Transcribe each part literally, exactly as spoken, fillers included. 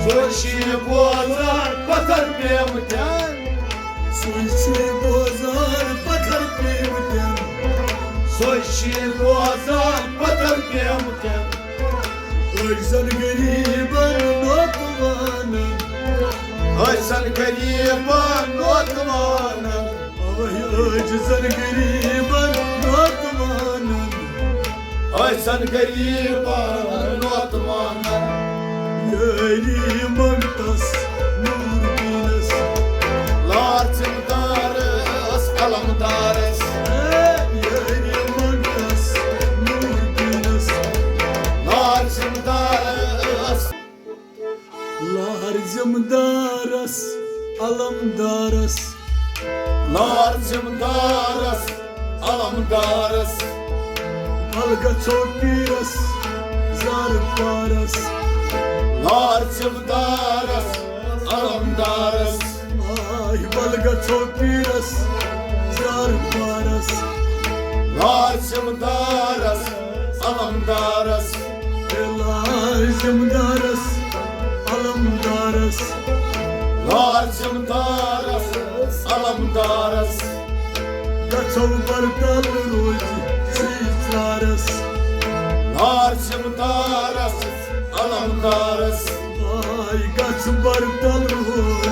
سُے چھُ بوزان پتھر پیمتٮ۪ن۔ سُے چھُ بوزان پتھر پیمتٮ۪ن۔ سُے چھُ بوزان پتھر پیمتٮ۪ن۔ أڑۍ زن غریبن نوتوانن۔ أڑۍ زن غریبن نوتوانن۔ اوے أڑۍ زن غریبن نوتوانن۔ أڑۍ زن غریبن نوتوانن۔ یٲری منگتس نور دیٖنس۔ لار ذمہٕ دارس علمدارس۔ یٲری منگتس نور دیٖنس۔ لار ذمہٕ دارس۔ لار ذمہٕ دارس علمدارس۔ لار ذمہٕ دارس علمدارس۔ ول گژھو پیٖرس زارٕ پارس۔ لار ذمہٕ دارس علمدارس۔ آے ول گژھو پیٖرس زارٕ پارس۔ لار ذمہٕ دارس علمدارس۔ ہے لار ذمہٕ دارس علمدارس۔ لار ذمہٕ دارس علمدارس۔ گژھو بردل روزِ سٕے ژارس۔ لار ذمہٕ دارس علمدارس۔ آے گژھ بردل روز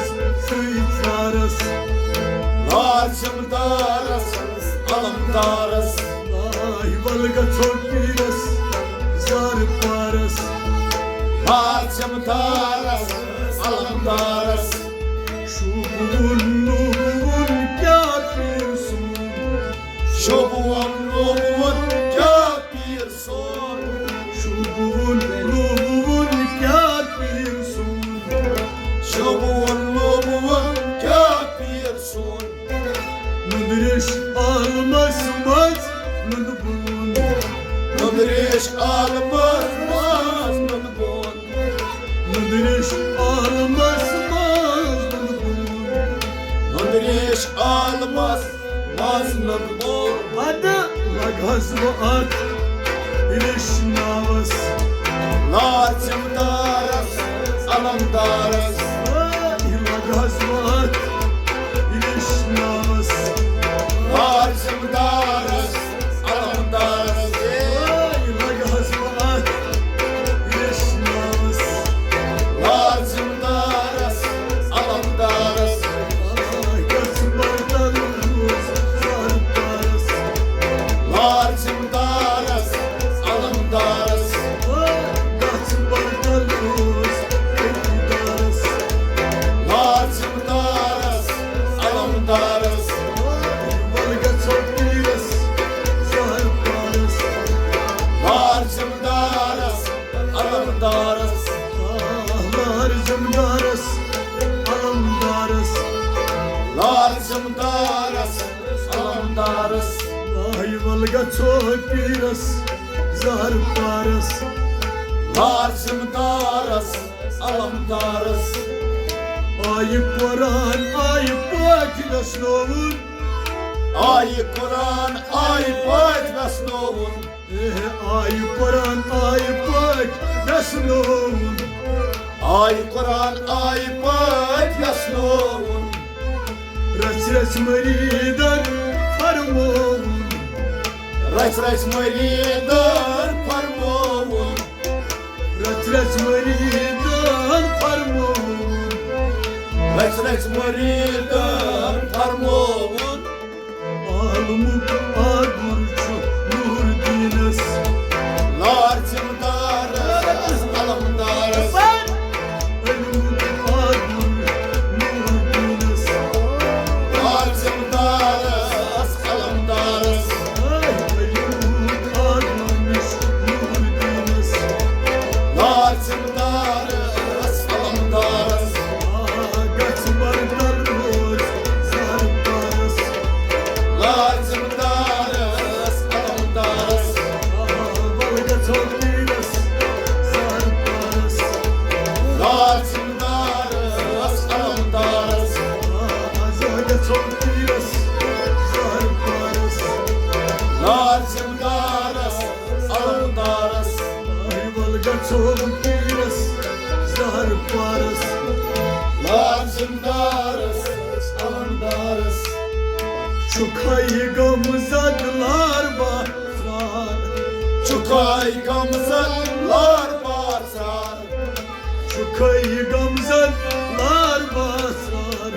سٕے ژارس۔ لار ذمہٕ دارس علمدارس۔ آے ول گژھو پیٖرس زارٕ پارس۔ لار ذمہٕ دارس علمدارس۔ شوٗبوُن لوٗبوُن کیٛاہ پیٖر سون۔ شوٗبوُن لوٗبوُن کیٛاہ پیٖر سون۔ شوٗبوُن لوٗبوُن کیٛاہ پیٖر سون۔ شوٗبوُن لوٗبوُن کیٛاہ پیٖر سون۔ نُنٛدٕ ریش عالمس منٛز نُنٛدٕ بوٗن۔ نُنٛدٕ ریش عالمس منٛز نُنٛدٕ بوٗن۔ نُنٛدٕ ریش عالمس منٛز نُنٛدٕ بوٗن۔ نُنٛدٕ ریش عالمس منٛز نُنٛدٕ بوٗن۔ پتہٕ لگہس بہٕ اتھ ریش ناوس۔ لار ذمہٕ دارس علمدارس۔ ہے، لگہس بہٕ اتھ ریش ناوس۔ لار ذمہٕ دارس علمدارس۔ ہے، لگہس بہٕ اتھ ریش ناوس۔ لار ذمہٕ دارس علمدارس۔ آے گژھ بردل روز زارٕ پارس۔ لار ذمہٕ دارس علمدارس۔ آے گژھ بردل روز خریدارس۔ لار ذمہٕ دارس علمدارس۔ آے ول گژھو پیٖرس زارٕ پارس۔ لار ذمہٕ دارس علمدارس۔ آ، لار ذمہٕ دارس علمدارس۔ لار ذمہٕ دارس علمدارس۔ آے ول گژھو پیٖرس زارٕ پارس۔ لار ذمہٕ دارس علمدارس۔ آیہِ قرآن آیہِ پٲٹھۍ ویسنووُن۔ آیہِ قرآن آیہِ پٲٹھۍ ویسنووُن۔ ہے آیہِ قرآن آیہِ پٲٹھۍ ویسنووُن۔ آیہِ قرآن آیہِ پٲٹھۍ ویسنووُن۔ رژھ رژھ مریٖدن فرمووُن۔ رژھ رژھ مریٖدن فرمووُن۔ رژھ رژھ مریٖدن فرمووُن۔ رژھ رژھ مریٖدن فرمووُن۔ عالمُک آدُر چھُ نوٗر دیٖنس۔ لار ذمہٕ دارس علمدارس۔ علمُک آدُر نوٗر دیٖنس۔ لار ذمہٕ دارس علمدارس۔ علمُک آدُر نِش نوٗر دیٖنس۔ لار ذمہٕ دارس علمدارس۔ آ، گژھ بردل روز زارٕ پارس۔ لار ذمہٕ دارس علمدارس۔ آ، ول گژھو پیٖرس زارٕ پارس۔ لار ذمہٕ دارس علمدارس۔ آ، گژھو پیٖرس زارٕ پارس۔ لار ذمہٕ دارس علمدارس۔ آے ول گژھو پیٖرس زارٕ پارس۔ چھُکھے غمزد لار باسرار۔ چھُکھے غمزد لار باسرار۔ چھُکھے غمزد لار باسرار۔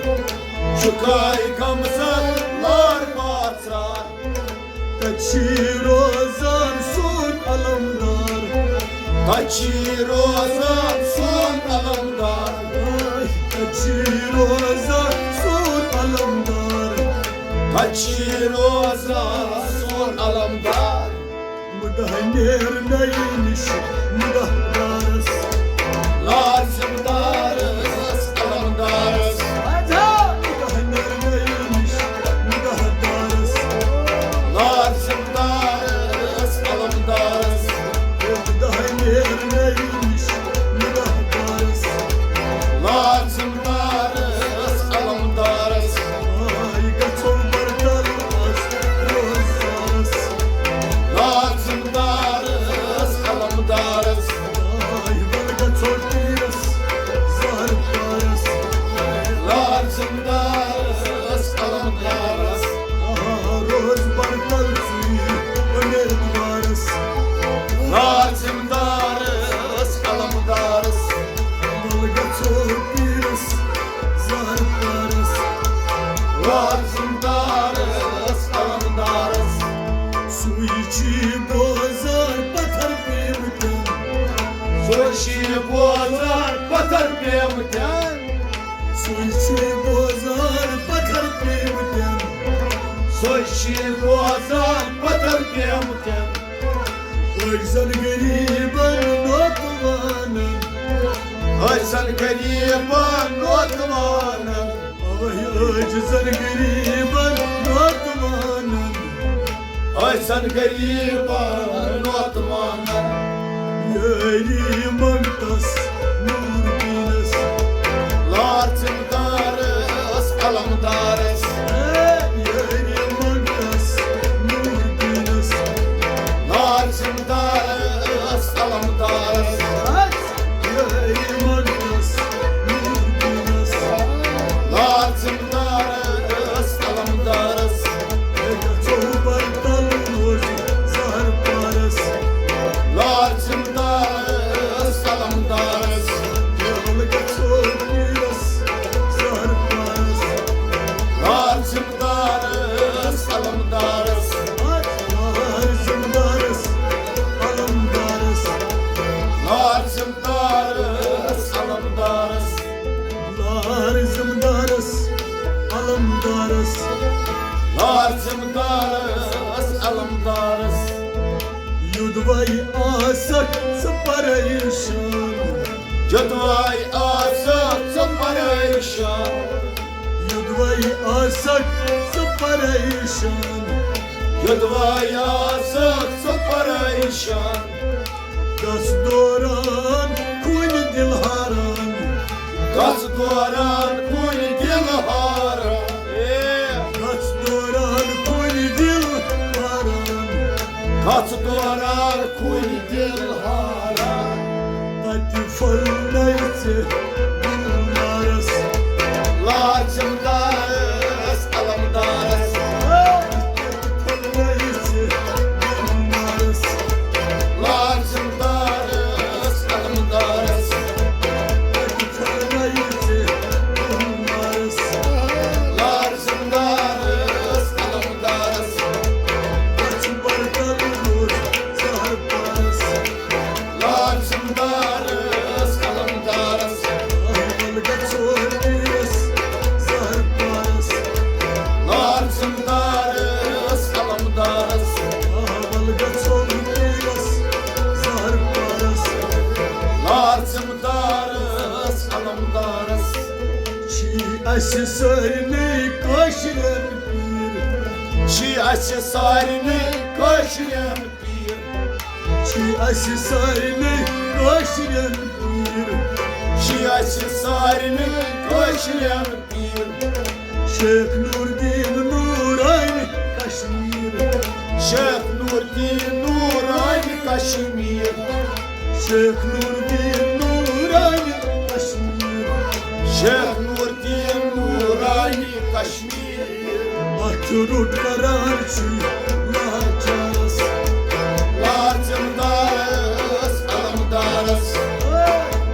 چھُکھے غمزد لار باسرار۔ تَتہِ چھِ روزان سون علمدار۔ تَتہِ چھِ روزان سون علمدار۔ تَتہِ چھِ روزان سون علمدار۔ تَتہِ چھِ روزان سون علمدار۔ مُدہ نیرنَے نِش مُدہ دارَس۔ لازِم دارَس علمدارَس۔ مُدہ نیرنَے نِش مُدہ دارَس۔ لازِم دارَس علمدارَس۔ مُدہ نیرنَے نِش مُدہ دارَس۔ لازِم دارَس علمدارَس۔ آے گژھو برتل از روزدارَس۔ لازِم دارَس علمدارَس۔ آے ول گژھو پیٖرَس زہر پارَس۔ لازِم دارَس علمدارَس۔ آ، روز برتل ژٕے اُمیدوارَس۔ لازِم دارَس علمدارَس۔ ول گژھو پیٖرَس زہر پارَس۔ لازِم دارَس علمدارَس۔ سُے چھُ بوزان پتھر پیمتٮ۪ن۔ سُے چھُ بوزان پتھر پیمتٮ۪ن۔ سُے چھُ بوزان پتھر پیمتٮ۪ن۔ سُے چھُ بوزان پتھر پیمتٮ۪ن۔ أسۍ زن غریبن نوتوانن۔ أسۍ زن غریبن نوتوانن۔ اوے أسۍ زن غریبن نوتوانن۔ أسۍ زن غریبن نوتوانن۔ یٲری منگتس نور دیٖنس۔ لازِم دارس علمدارس۔ یٲری منگتس نور دیٖنس۔ لازِم دارس علمدارس۔ یٲری منگتس نور دیٖنس۔ لازِم دارس علمدارس۔ گژھو برتل روزِ زہر پارس۔ لازِم دارس علمدارس۔ بیول گژھو پیٖرس زہر پارس۔ لازِم دارس علمدارس۔ لازِم دارس علمدارس۔ لازِم دارس علمدارس۔ لازِم دارس علمدارس۔ لازِم دارس علمدارس۔ یوٚدوَے آسکھ ژٕ پریشان۔ یوٚدوَے آسکھ ژٕ پریشان۔ یوٚدوَے آسکھ ژٕ پریشان۔ یوٚدوَے آسکھ ژٕ پریشان۔ گژھ دوران خوٗنہِ دِل ہاران۔ گژھ دوران خوٗنہِ دِل ہاران۔ اے۔ گژھ دوران خوٗنہِ دِل ہاران۔ گژھ دوران خوٗنہِ دِل ہاران۔ تَتہِ پھٔلنَے ژےٚ گُلنارَس۔ لازِم دارَس علمدارَس۔ تَتہِ پھٔلنَے ژےٚ گُلنارَس۔ لازِم دارَس علمدارَس۔ تَتہِ پھٔلنَے ژےٚ گُلنارَس۔ لازِم دارَس علمدارَس۔ گژھ برتل روز زہر پارَس۔ لازِم دارَس علمدارَس۔ ول گژھو پیٖرَس زہر پارَس۔ لازِم دارَس علمدارَس۔ ول گژھو پیٖرَس زہر پارَس۔ لازِم دارَس علمدارَس۔ چھی اَسہِ سارنٕے کٲشرٮ۪ن پیٖر۔ چھی اَسہِ سارنٕے کٲشرٮ۪ن پیٖر۔ چھی اَسہِ سارنٕے کٲشرٮ۪ن پیٖر۔ چھی اَسہِ سارنٕے کٲشرٮ۪ن پیٖر۔ شیخ نور دیٖن نورانی کشمیر۔ شیخ نور دیٖن نورانی کشمیر۔ شیخ نور دیٖن نورانی کشمیر۔ شیخ نور دیٖن نورانی کشمیر۔ اَتھ روٚٹ کران چھُ لاچارس۔ لازم دارس علمدارس۔ اے،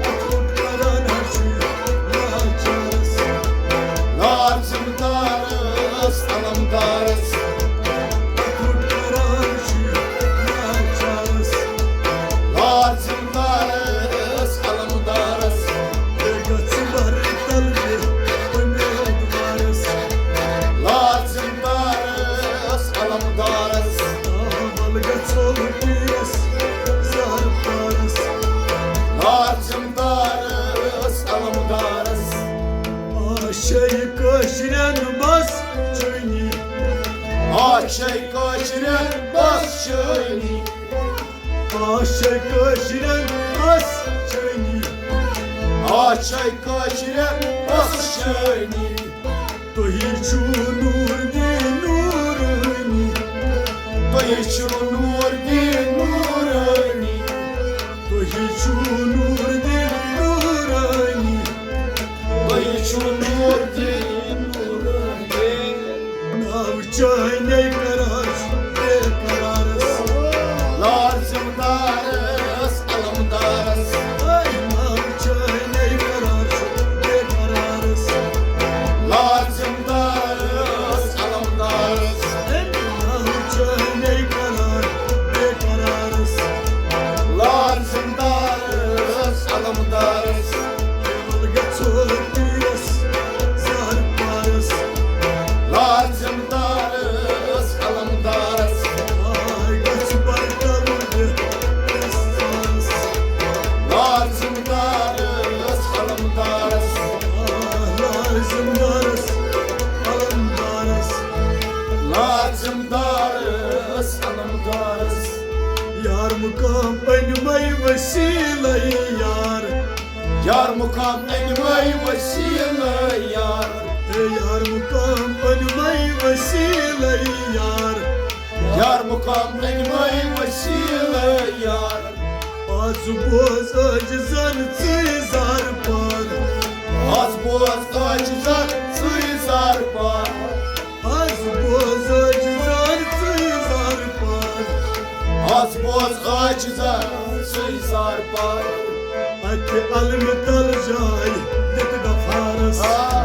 اَتھ روٚٹ کران چھُ لاچارس۔ لازم دارس علمدارس۔ اَتھ روٚٹ کران چھُ لاچارس۔ لازم دارس علمدارس۔ بیٚیہِ گژھِ بر تل یہِ اُمیدوارس۔ لازم دارس علمدارس۔ آ، ول گژھو پیٖرس زہر پارس۔ لازم دارس علمدارس۔ آ، چھے کٲشرٮ۪ن بس چٲنی۔ آ، چھے کٲشرٮ۪ن بس چٲنی۔ آ، چھے کٲشرٮ۪ن بس چٲنی۔ آ، چھے کٲشرٮ۪ن بس چٲنی۔ تُہی چھِو نوٗر دیٖن نوٗرٲنی۔ تُہی چھِو نوٗر دیٖن نوٗرٲنی۔ تُہی چھِو نوٗر دیٖن نوٗرٲنی۔ تُہی چھِو نوٗر دیٖن نوٗرٲنی۔ ناو چٲنۍ قرار بے قرارس۔ لازم دارس علمدارس۔ اے ناو چٲنۍ قرار بے قرارس۔ لازم دارس علمدارس۔ اے ناو چٲنۍ قرار بے قرارس۔ لازم دارس علمدارس۔ ول گژھو پیٖرس زہر پارس۔ لازم دارس علمدارس۔ آے گژھِ برتل دِتھ پرٛٮ۪س زہرس۔ لازم دارس علمدارس۔ آ، لازم دارس علمدارس۔ لازم دارس علمدارس۔ یار مقام بنہِ مے وسیلے یار۔ یار مقام بنہِ مے وسیلے یار۔ ہے یار مقام بنہِ مے وسیلے یار۔ یار مقام بنہِ مے وسیلے یار۔ آز بوز عٲجزن ژٕے زار پار۔ آز بوز عٲجزن ژٕے زار پار۔ آز بوز عٲجزن ژٕے زار پار۔ آز بوز عٲجزن ژٕے زار پار۔ اتہِ علمہِ تل جاے دِتھ غفارس۔ آ،